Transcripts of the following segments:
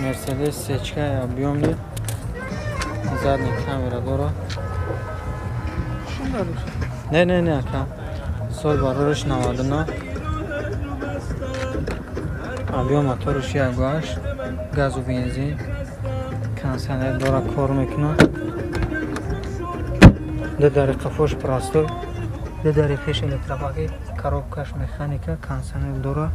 Мерседес сечка объемный, задний камера дора. Не, не, не, ака. Сол барориш 99. Объем моториш 1.8, газу бензин, кондиционер дора, кор мекунад. Ду дари қафош простой, ду дари пеш электропакет, коробкаш механика, кондиционер дора.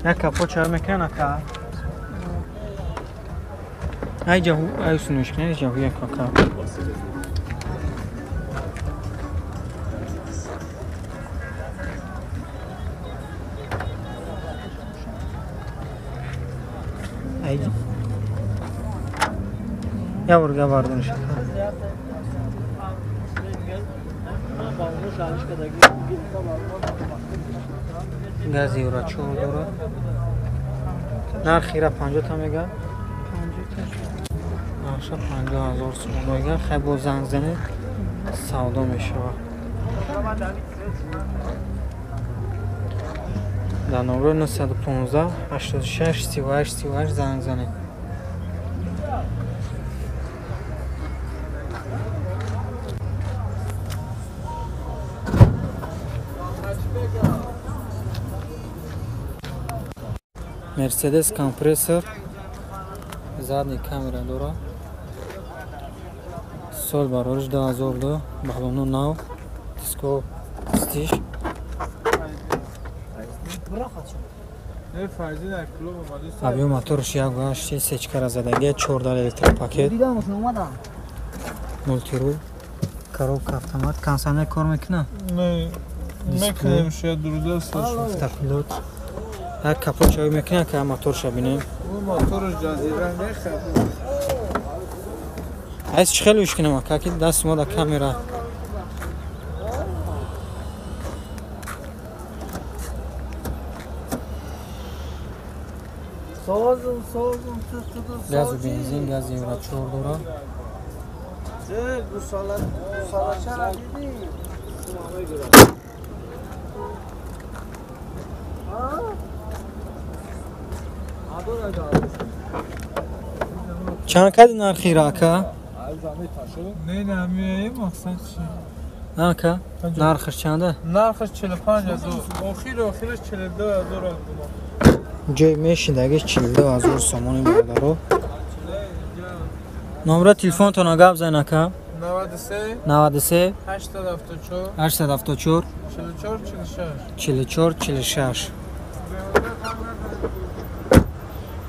Як капот чар мекунад, ака? Ай ҷаҳу, ай сунуш кунед, ҷаҳу як ака. Ай я бурга бардониш. Гази юра чор дора. Нархи ра 50 та мега. Нархша 50 ҳазор сомон мега. Хай бо занг занед, савдо мешавад. Дар номери 915 86 38 38 занг занед. Мерседес компрессор, задний камера дора. Сол барориш 2002, балону нав, диско стиш. Объем моторш 1.8, сечкара задагия, 14 электропакет, мультирул, коробка автомат, кондиционер кор мекунад? Мекунем, шояд дуруда автопилот. Як капот чой мекунад, ки моторша бинем. Моторш ҷазира мехӯрад. Айс чӣ хеле ушкинам, ака, ки даст мо да камера. Созум, созум, ту. Газу бензин, газ евро 4 дора. Гусала, гусала чара дидӣ? Чанд кади нархи ра, ака? Не, не, меем, мақсад чи? Ака, нархаш чанда? Нархаш 45 ҳазор. Охир охираш 42 ҳазор буд. Ҷой мешидагиш 42 ҳазор сомони бародаро. Номера телефонтона гап зан, ака. 93 93 874 874 44 46 44 46.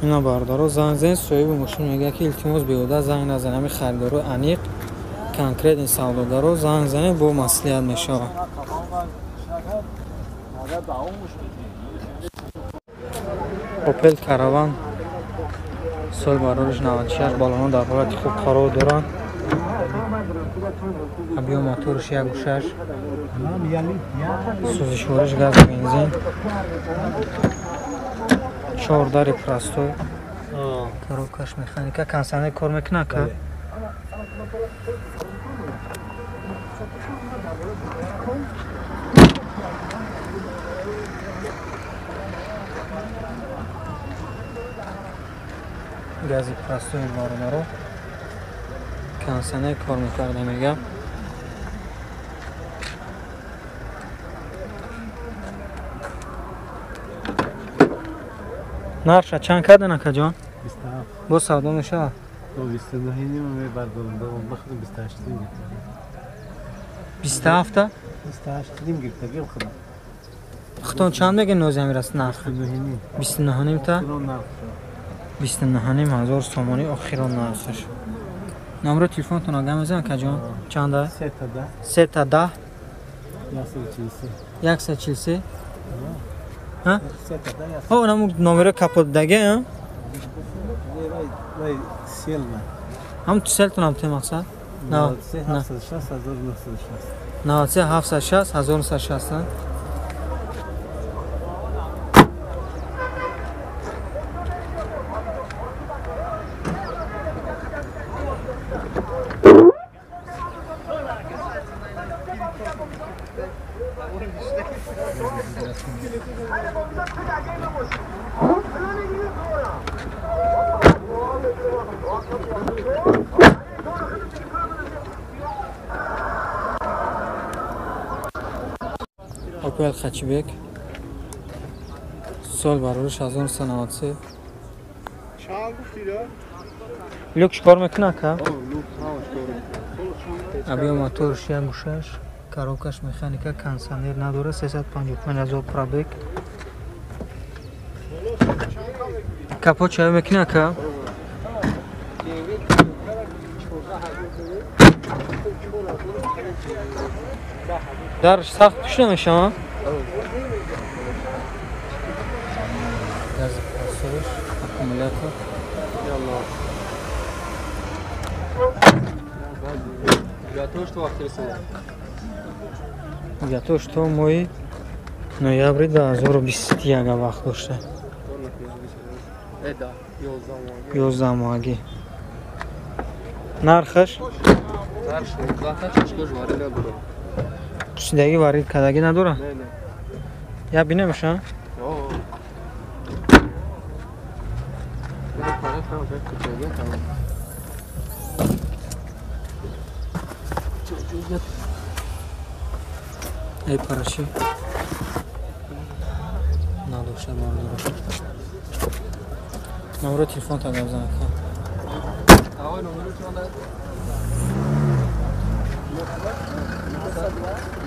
Ина бародаро занг зан, соҳиби мошин мегӯяд, ки илтимос беҳуда занг назан, ҳами харидоро аниқ конкретни савдогаро занг занед, бо маслиҳат мешавад. Опел Караван сол барориш 96, балонҳо дар ҳолати хуб қарор доранд. Объем моторш 1.6, сӯзишвориш газу бензин, 4 дари простой, коробкаш механика, кондиционер кор мекунад, ака? Гази простой бародаро, кондиционер кор мекарда мега. Нарша чанд кардан, акаҷон? 27. Боз савдо мешавад? 29 мебардорам, 28 гирифтагим. 27 та? 28 ним гирифтагим худам. Худтон чанд мегӯед нози ҳамин раст нарх? 29 ним та? 29 ҳазор сомонӣ охирон нархаш. Номери телефонтон агар мезанам, акаҷон? Чанда? 3 та 3 10 143. 143. Ҳа? О, наму номеро капот даге, ҳа? Ҳам селтон те мақсад? 93 760 1960. 93 760 1960. Опел Хачибек сол барориш 1993. Люк чикор мекунад ака? Абиё моторш як гӯшаш, коробкаш механика, кондиционер надорад, 355 000 пробег. Капот чай мекунад ака? Дарш сахт пӯш намешавад? Гази просош, аккумулятор. Готов что моҳи ноябри 2021 вақт дошта. 11 моҳагӣ. Нархаш? Пусидаги варид кардагӣ надора? Я бинемша? Эй параши надошта бардора. Номеро телефон та гап зан ака.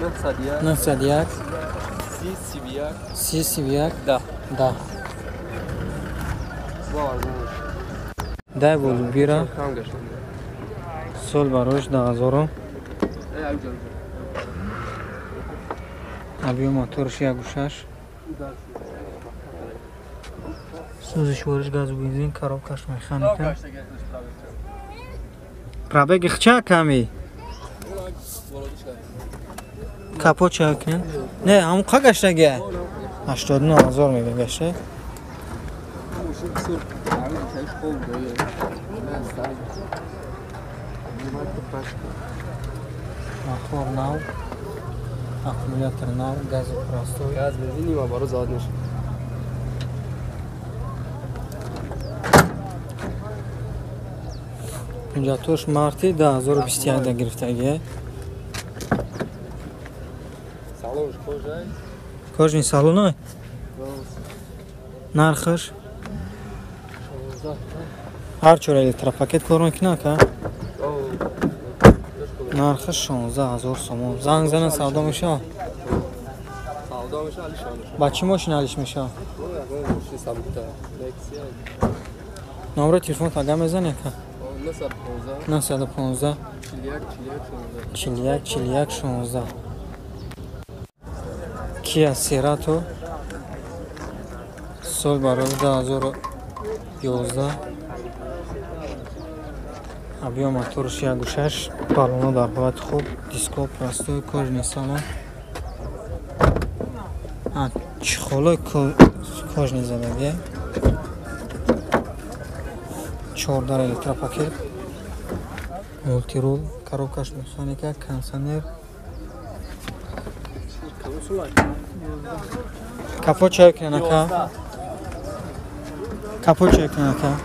901 331 10. Дай болубира сол барош 2000. Абиё моторш як гӯшаш. Сӯзишвориш газу бензин, коробкаш механика. Пробеги хча ками? Капот ча кунем? Не, ҳамон қа гаштагия? 89 000 мега гашта. Мотор нав, аккумулятор нав, гази простой. Газ бензин нима баро завод мешавад. Ҳуҷҷатош марти 2021 гирифтагия. Салонш кожай? Кожни салоной? Нархаш? Ҳар чор электропакет кор мекунад ака? Нархаш 16 000 сомон. Занг зана савдо мешавад? Ба чӣ мошин алиш мешавад? Номеро телефон тага мезани ака? 915 41 41 16. Kia Cerato сол барои 2011. Абиё моторш як гӯшаш, баллоно дар ҳолати хуб, диско простой, кожаный салон. Чехолои кожаный задагия. 14 электропакет, мултирул, коробкаш механика, кондиционер. Капот чай кунад ака? Капот чай кунад ака?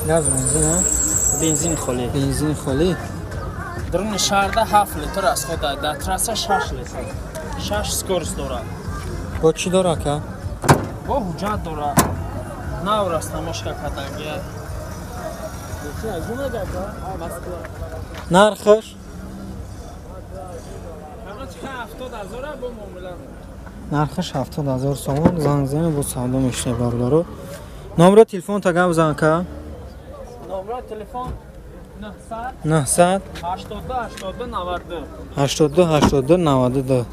Газ бензин, а? Бензин холӣ. Бензин холӣ? Даруни шаҳрда 7 литр расход дорад, дар трасса 6 литр. 6 скорость дорад. Бо чӣ дорад ака? Бо ҳуҷҷат дорад. Нав растамошка кардагия. Нархаш? Нархаш 70 000 сомон. Занг зани бо савдо мешавад бародаро. Номеро телефон та гап зан ака? Номеро телефон 900 82 82 92. 82 82 92.